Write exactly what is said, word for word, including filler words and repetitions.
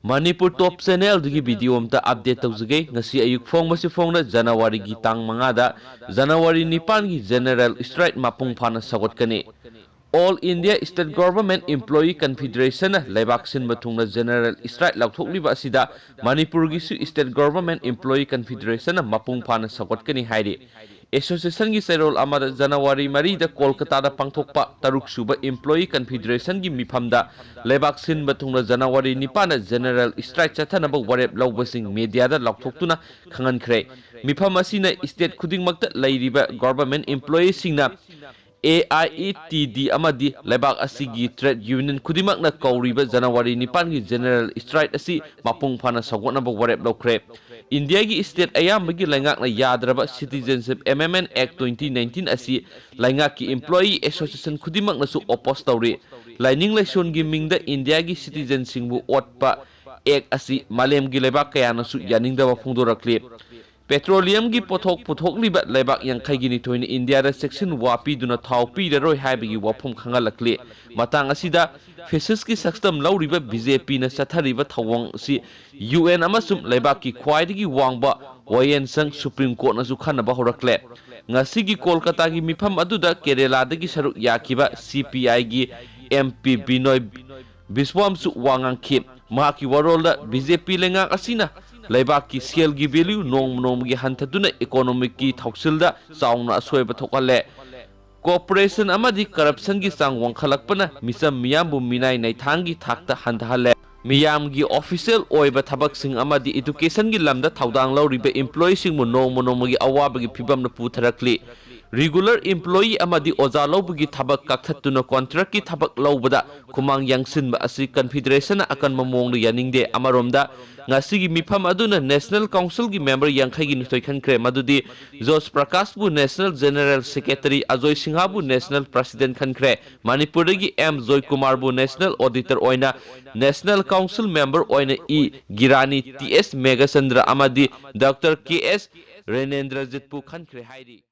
ꯃꯅꯤꯄꯨꯔ ꯇꯣꯞ ꯆꯦꯅꯦꯜꯗꯒꯤ video ꯑꯝꯇ update ꯇꯧꯖꯒꯦ꯫ ꯉꯁꯤ ꯑꯌꯨꯛ ꯐꯣꯡꯕꯁꯤ ꯐꯣꯡꯅ ꯖꯅꯋꯥꯔꯤꯒꯤ ꯇꯥꯡ ꯃꯉꯥꯗ ꯖꯅꯋꯥꯔꯤ ꯅꯤꯄꯥꯟꯒꯤ ꯖꯦꯅꯦꯔꯦꯜ ꯁ꯭ꯇ꯭ꯔꯥꯏꯛ ꯃꯄꯨꯡ ꯐꯥꯅ ꯁꯧꯒꯠꯀꯅꯤ꯫ All India State Government Employee Confederationꯅ ꯂꯩꯕꯥꯛ ꯁꯤꯟꯕ ꯊꯨꯡꯅ ꯖꯦꯅꯦꯔꯦꯜ ꯁ꯭ꯇ꯭ꯔꯥꯏꯛ ꯂꯥꯎꯊꯣꯛꯂꯤꯕ ꯑꯁꯤꯗ ꯃꯅꯤꯄꯨꯔꯒꯤꯁꯨ State Government Employee Confederationꯅ ꯃꯄꯨꯡ ꯐꯥꯅ ꯁꯧꯒꯠꯀꯅꯤ ꯍꯥꯏꯔꯤ꯫ ꯑꯦꯁꯣꯁꯤꯌꯦꯁꯟꯒꯤ ꯆꯦꯔꯣꯜ ꯑꯃꯗ ꯖꯅꯋꯥꯔꯤ ꯃꯔꯤꯗ ꯀꯣꯜꯀꯇꯥꯗ ꯄꯥꯡꯊꯣꯛꯄ ꯇꯔꯨꯛ ꯁꯨꯕ Employee Confederationꯒꯤ ꯃꯤꯐꯝꯗ ꯂꯩꯕꯥꯛ ꯁꯤꯟꯕ ꯊꯨꯡꯅ ꯖꯅꯋꯥꯔꯤ ꯅꯤꯄꯥꯟꯗ ꯖꯦꯅꯦꯔꯦꯜ ꯁ꯭ꯇ꯭ꯔꯥꯏꯛ ꯆꯠꯊꯅꯕ ꯋꯥꯔꯦꯞ ꯂꯧꯕꯁꯤꯡ ꯃꯦꯗꯤꯌꯥꯗ ꯂꯥꯎꯊꯣꯛꯇꯨꯅ ꯈꯪꯍꯟꯈ꯭ꯔꯦ꯫ ꯃꯤꯐꯝ ꯑꯁꯤꯅ ꯁ꯭ꯇꯦꯠ ꯈꯨꯗꯤꯡꯃꯛꯇ ꯂꯩꯔꯤꯕ ꯒꯣꯚꯔꯟꯃꯦꯟꯠ ꯏꯝꯄ꯭ꯂꯣꯌꯤꯁꯤꯡꯅ AIETD ꯑꯃꯗꯤ ꯂꯩꯕꯥꯛ ꯑꯁꯤꯒꯤ ꯇ꯭ꯔꯦꯗ ꯌꯨꯅꯤꯌꯟ ꯈꯨꯗꯤꯡꯃꯛꯅ ꯀꯧꯔꯤꯕ ꯖꯅꯋꯥꯔꯤ ꯅꯤꯄꯥꯟꯒꯤ ꯖꯦꯅꯦꯔꯦꯜ ꯁ꯭ꯇ꯭ꯔꯥꯏꯛ ꯑꯁꯤ ꯃꯄꯨꯡ ꯐꯥꯅ ꯁꯧꯒꯠꯅꯕ ꯋꯥꯔꯦꯞ ꯂꯧꯈ꯭ꯔꯦ꯫ ꯏꯟꯗꯤꯌꯥꯒꯤ ꯁ꯭ꯇꯦꯠ ꯑꯌꯥꯝꯕꯒꯤ ꯂꯩꯉꯥꯛꯅ ꯌꯥꯗ꯭ꯔꯕ Citizenship Amendment Act twenty nineteen ꯑꯁꯤ ꯂꯩꯉꯥꯛꯀꯤ ꯏꯝꯄ꯭ꯂꯣꯌꯤ ꯑꯦꯁꯣꯁꯤꯌꯦꯁꯟ ꯈꯨꯗꯤꯡꯃꯛꯅꯁꯨ ꯑꯣꯄꯣꯖ ꯇꯧꯔꯤ꯫ ꯂꯥꯏꯅꯤꯡ ꯂꯥꯏꯁꯣꯟꯒꯤ ꯃꯤꯡꯗ ꯏꯟꯗꯤꯌꯥꯒꯤ ꯁꯤꯇꯤꯖꯦꯟꯁꯤꯡꯕꯨ ꯑꯣꯠꯄ ꯑꯦꯛ ꯑꯁꯤ ꯃꯥꯂꯦꯝꯒꯤ ꯂꯩꯕꯥꯛ ꯀꯌꯥꯅꯁꯨ ꯌꯥꯅꯤꯡꯗꯕ ꯐꯣꯡꯗꯣꯔꯛꯂꯤ꯫ ꯄꯦꯇ꯭ꯔꯣꯂꯤꯌꯝꯒꯤ ꯄꯣꯠꯊꯣꯛ ꯄꯨꯊꯣꯛꯂꯤꯕ ꯂꯩꯕꯥꯛ ꯌꯥꯡꯈꯩꯒꯤ ꯅꯤꯊꯣꯏꯅ ꯏꯟꯗꯤꯌꯥꯗ ꯆꯦꯛꯁꯤꯟ ꯋꯥ ꯄꯤꯗꯨꯅ ꯊꯥꯎ ꯄꯤꯔꯔꯣꯏ ꯍꯥꯏꯕꯒꯤ ꯋꯥꯐꯝ ꯈꯪꯍꯜꯂꯛꯂꯤ꯫ ꯃꯇꯥꯡ ꯑꯁꯤꯗ ꯐꯦꯁꯤꯁꯀꯤ ꯁꯛꯇꯝ ꯂꯧꯔꯤꯕ BJPꯅ ꯆꯠꯊꯔꯤꯕ ꯊꯧꯑꯣꯡ ꯑꯁꯤ UN ꯑꯃꯁꯨꯡ ꯂꯩꯕꯥꯛꯀꯤ ꯈ꯭ꯋꯥꯏꯗꯒꯤ ꯋꯥꯡꯕ ꯋꯥꯌꯦꯜꯁꯪ ꯁꯨꯄ꯭ꯔꯤꯝ ꯀꯣꯔꯠꯅꯁꯨ ꯈꯟꯅꯕ ꯍꯧꯔꯛꯂꯦ꯫ ꯉꯁꯤꯒꯤ ꯀꯣꯜꯀꯇꯥꯒꯤ ꯃꯤꯐꯝ ꯑꯗꯨꯗ ꯀꯦꯔꯦꯂꯥꯗꯒꯤ ꯁꯔꯨꯛ ꯌꯥꯈꯤꯕ CPIꯒꯤ MP ꯕꯤꯅꯣꯏ ꯕꯤꯁ꯭ꯋꯥꯝꯁꯨ ꯋꯥ ꯉꯥꯡꯈꯤ꯫ ꯃꯍꯥꯛꯀꯤ ꯋꯥꯔꯣꯜꯗ BJP ꯂꯩꯉꯥꯛ ꯑꯁꯤꯅ ꯂꯩꯕꯥꯛꯀꯤ ꯁꯦꯜꯒꯤ ꯚꯦꯂ꯭ꯌꯨ ꯅꯣꯡꯃ ꯅꯣꯡꯃꯒꯤ ꯍꯟꯊꯗꯨꯅ ꯏꯀꯣꯅꯣꯃꯤꯛꯀꯤ ꯊꯧꯁꯤꯜꯗ ꯆꯥꯎꯅ ꯑꯁꯣꯏꯕ ꯊꯣꯛꯍꯜꯂꯦ꯫ ꯀꯣꯔꯄꯣꯔꯦꯁꯟ ꯑꯃꯗꯤ ꯀꯔꯞꯁꯟꯒꯤ ꯆꯥꯡ ꯋꯥꯡꯈꯠꯂꯛꯄꯅ ꯃꯤꯆꯝ ꯃꯤꯌꯥꯝꯕꯨ ꯃꯤꯅꯥꯏ ꯅꯩꯊꯥꯡꯒꯤ ꯊꯥꯛꯇ ꯍꯟꯊꯍꯜꯂꯦ꯫ ꯃꯤꯌꯥꯝꯒꯤ ꯑꯣꯐꯤꯁꯤꯌꯦꯜ ꯑꯣꯏꯕ ꯊꯕꯛꯁꯤꯡ ꯑꯃꯗꯤ ꯏꯗꯨꯀꯦꯁꯟꯒꯤ ꯂꯝꯗ ꯊꯧꯗꯥꯡ ꯂꯧꯔꯤꯕ ꯏꯝꯄ꯭ꯂꯣꯌꯤꯁꯤꯡꯕꯨ ꯅꯣꯡꯃ ꯅꯣꯡꯃꯒꯤ ꯑꯋꯥꯕꯒꯤ ꯐꯤꯚꯝꯗ ꯄꯨꯊꯔꯛꯂꯤ꯫ ꯔꯤꯒꯨꯂꯔ ꯏꯝꯄ꯭ꯂꯣꯌꯤ ꯑꯃꯗꯤ ꯑꯣꯖꯥ ꯂꯧꯕꯒꯤ ꯊꯕꯛ ꯀꯛꯊꯠꯇꯨꯅ ꯀꯣꯟꯇ꯭ꯔꯦꯛꯀꯤ ꯊꯕꯛ ꯂꯧꯕꯗ ꯈꯨꯃꯥꯡ ꯌꯥꯡꯁꯤꯟꯕ ꯑꯁꯤ ꯀꯟꯐꯤꯗꯔꯦꯁꯟꯅ ꯑꯀꯟꯕ ꯃꯑꯣꯡꯗ ꯌꯥꯅꯤꯡꯗꯦ꯫ ꯑꯃꯔꯣꯝꯗ, ꯉꯁꯤꯒꯤ ꯃꯤꯐꯝ ꯑꯗꯨꯅ ꯅꯦꯁꯅꯦꯜ ꯀꯥꯎꯟꯁꯤꯜꯒꯤ ꯃꯦꯝꯕꯔ ꯌꯥꯡꯈꯩꯒꯤ ꯅꯤꯊꯣꯏ ꯈꯟꯈ꯭ꯔꯦ, ꯃꯗꯨꯗꯤ ꯖꯣꯁ ꯄ꯭ꯔꯀꯥꯁꯄꯨ ꯅꯦꯁꯅꯦꯜ ꯖꯦꯅꯦꯔꯦꯜ ꯁꯦꯀ꯭ꯔꯦꯇꯔꯤ, ꯑꯖꯣꯏ ꯁꯤꯡꯍꯕꯨ ꯅꯦꯁꯅꯦꯜ ꯄ꯭ꯔꯁꯤꯗꯦꯟꯠ ꯈꯟꯈ꯭ꯔꯦ꯫ ꯃꯅꯤꯄꯨꯔꯗꯒꯤ ꯑꯦꯝ ꯖꯣꯏꯀꯨꯃꯥꯔꯕꯨ ꯅꯦꯁꯅꯦꯜ ꯑꯣꯗꯤꯇꯔ ꯑꯣꯏꯅ, ꯅꯦꯁꯅꯦꯜ ꯀꯥꯎꯟꯁꯤꯜ ꯃꯦꯝꯕꯔ ꯑꯣꯏꯅ ꯏ ꯒꯤꯔꯥꯅꯤ, ꯇꯤ ꯑꯦꯁ ꯃꯦꯘꯆꯟꯗ꯭ꯔ ꯑꯃꯗꯤ ꯗꯣꯛꯇꯔ ꯀꯦ ꯑꯦꯁ ꯔꯦꯅꯦꯟꯗ꯭ꯔꯖꯤꯠꯄꯨ ꯈꯟꯈ꯭ꯔꯦ ꯍꯥꯏꯔꯤ꯫